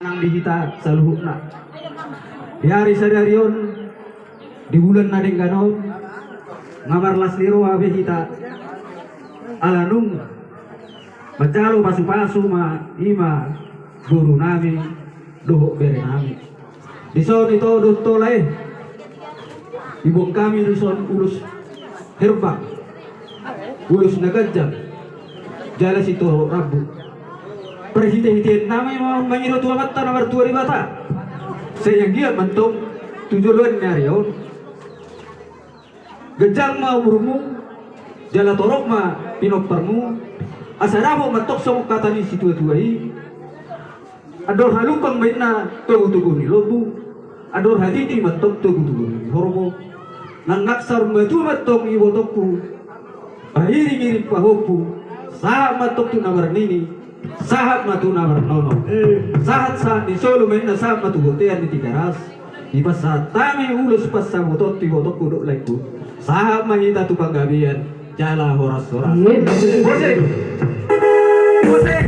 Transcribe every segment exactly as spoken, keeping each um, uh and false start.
Nang di hita saluhutna. Di ari sadari on, di bulan na denggan on, nga marlas ni roha be hita. Ala nunga manjalo pasupasu ma i ma boru nami dohot bere nami. Dison ito do tola i. Diboan hami dison ulos herbang, ulos na ganjang, jala sitorop rambu. Parhitehitean nami ma mangido tu Amanta na martua Debata. Sai anggiat ma antong tu joloan ni ari on ganjang ma umurmu, jala torop ma pinomparmu, asa dapot ma antong songon hata ni situatua i. Andor halumpang ma inna togutogu ni lombu, andor hatiti ma antong togutogu ni horbo. Nang saur matua ma antong ibotongku, pairingiring pahompu, sahat ma antong tu na marnini, sahat ma tu na marnono. Sahatsahat ni solu ma inna sahat ma tu bontean ni Tigaras. Dipasahat hami ulos pansamotan tu ibotongku dohot laengku. Sahat ma hita tu panggabean jala horashoras. Musik. Musik.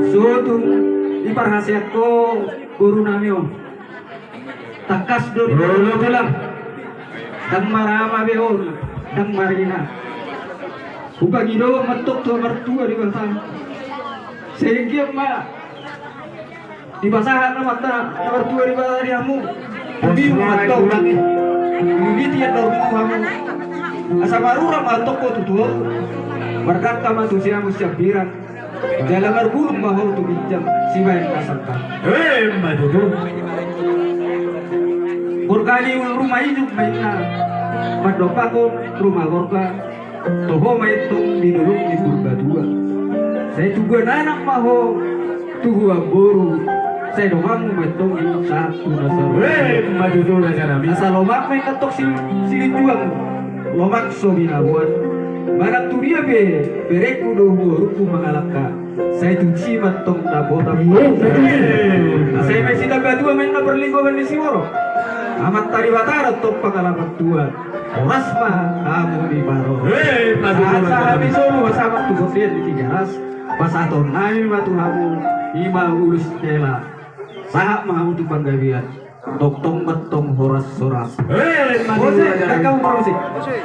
Sotung i parhasean ho boru nami on. Tangkas do di boru nami on. Ndang marama be on, ndang marina. Hupangido ma antong tu martua Debata. Sai anggiat ma dipasahat Amanta na martua Debata di hamu. Hubiu ma antong, huliti andormu hamu. Asa marurat ma antong ho tu tuaon. Mardangka ma tu siamun siambirang. Jala marbulung ma ho tu ginjang sibaen na sangkap. Emma tutu. Borngin ruma ijuk ma inna mandompakhon ruma gorga. Toho ma antong di dolok ni Purbatua. Sai tubuan anak ma ho, tubuan boru. Sai donganmu ma antong i sahat tu na saur. Emma tutu raja nami. Asa lomak ma inna antong si, silinjuang, lomak so binaboan. Manang tu dia pe berengku dohot borungku mangalangka, sai tusi ma antong dapotan. Sai ma sitambatua ma inna parlinggoman ni siborok. Amanta Debata do antong pangalapan tua. Horas ma hamu diparorot. Sahat-sahat ni solu ma sahat tu bontean ni Tigaras. Pasahaton nami ma tu hamu i ma ulos hela. Sahat ma hamu tu panggabean. Tongtong ma antong horas-horas. Hei, maju. Musik, raja. Tangkas musik. Musik.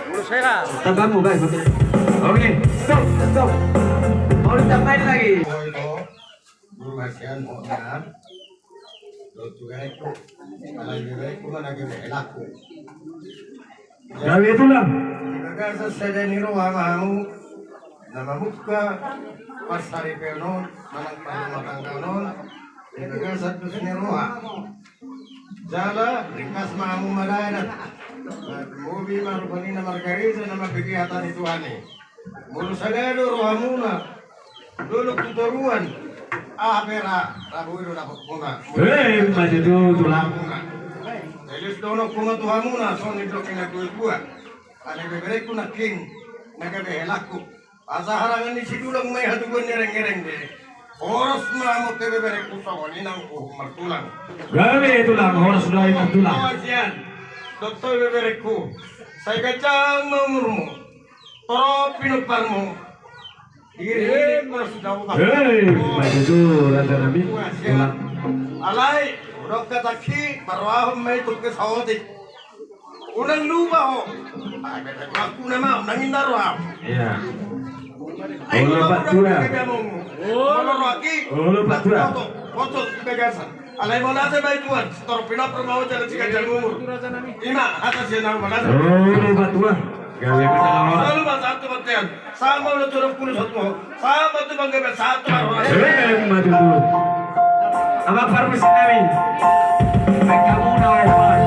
Ulos hela. Tambah mu, guys, musik. Oke, stop, stop. Mau ditambahin lagi? Guru hasian, mohon maaf. Dohot tu garekku. Alai garekku ma na gabe helaku. Gabe tulang. Di bagasan sada ni roha ma hamu na mamungka parsaripeon on manang parrumatanggaon on. Di bagasan dos ni roha. Jala ringkas ma hamu madadat. Marlobi ma rupani na margareja na mambege hata ni Tuhan i. Molo sada do rohamuna dolok tu toruan, aha pe ra, ra boi do dapotmuna. Hei, maju tu tulang. Elus dohononku ma tu hamuna songon nidok ni natuatua. Alai beberekku nangkin na gabe helaku. Asa harangan ni sidulang ma i hatubuan ni rengreng be. Horas ma hamu beberengku songon i nang uhum martulang. Gabe tulang, horas do i martulang. Awa sian. Dohot beberengku. Sai ganjang ma umurmu. Torop pinomparmu. Hei, maju tu raja nami. Alai, hudok hatangki, marrohahon ma i tungke saotik. Unang lupa ho. Ai, bebek aku nama, unang inna roham. Iya. Ai, olo, Pak Tua. Olo, Pak Tua. Poto, poto, di bagasan. Alai mauliate ma i Tuan, sitorop pinompar ma ho jala siganjang umur. Ima, hata sian ahu mauliate. Olo, Pak Tua. Gabe ma sanga ora. Selalu ma sahat tu bontean. Sahat ma ulaon tu dolok, sahat tu hamu. Sahat ma tu panggabean, sahat tu parhorasan. Emma tutu. Amang parmusik nami. Baen hamu na opat.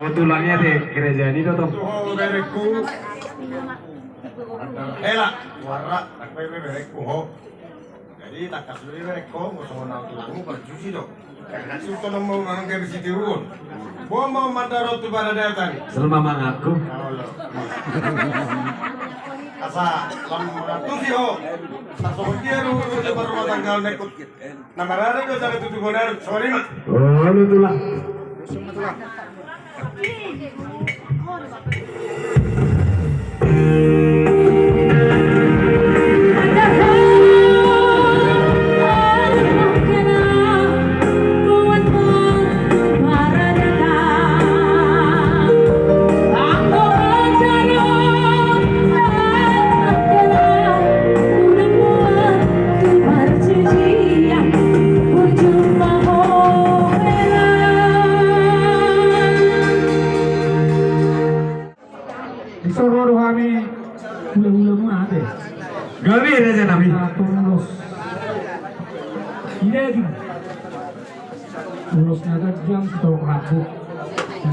Kebetulan ya, di gereja ini, Toto. Oh, beberekku. Ela, wara, tak beberekku, ho. Jadi, tangkas do i beberekku, nggo songon au tulangmu, parjusi do. Karena si Utono mau manang gabe sitiruon. Bo mau mandaro tu paradatan. Selama mangaku. Asa, lam mangaku si ho. Asa, songon dia ru, ru, ru, rumah tangga nekut. Na marada do sada tutu bonar, songon i ma. Olo, tulang. Dison ro do hami hulahula muna ate. Gabe raja nami. Torus. Ida di. Ulos na ganjang sitorop rambu.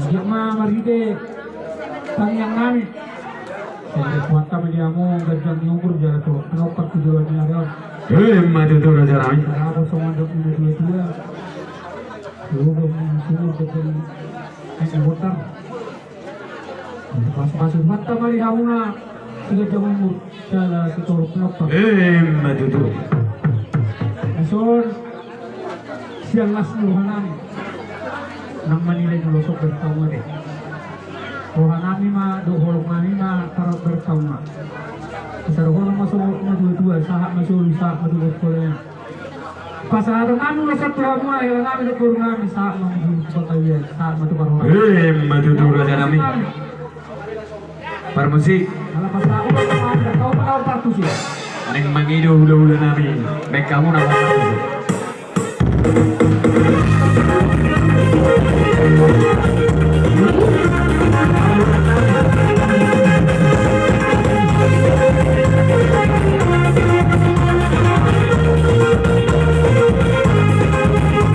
Dia ma marhite tangiang nami. Songon i ma di hamu ganjang ni umur jala torop pinompar tu joloan ni ari on. Emma tutu raja nami. Ala songon dok ni na tua-tua. Sumur ganjang ni umur. Pasupasu Tuhanta ma di hamuna, siganjang umur jala sitorop pinompar. Emma tutu. Dison sian las ni rohanami nang manilai molo so bertahun ate. Rohanami ma dohot holongnami ma tarap bertahun ma. Asa dohonon ma songon na tua-tua, sahat ma solu, sahat ma tu borhat. Pasahaton nami ma songon tu hamu, hela nami dohot boru nami, sahat ma tu panggabean, sahat ma tu parhorasan. Emma tutu raja nami. Parmusik. Naeng mangido hulahula nami, baen hamu na opat partusik.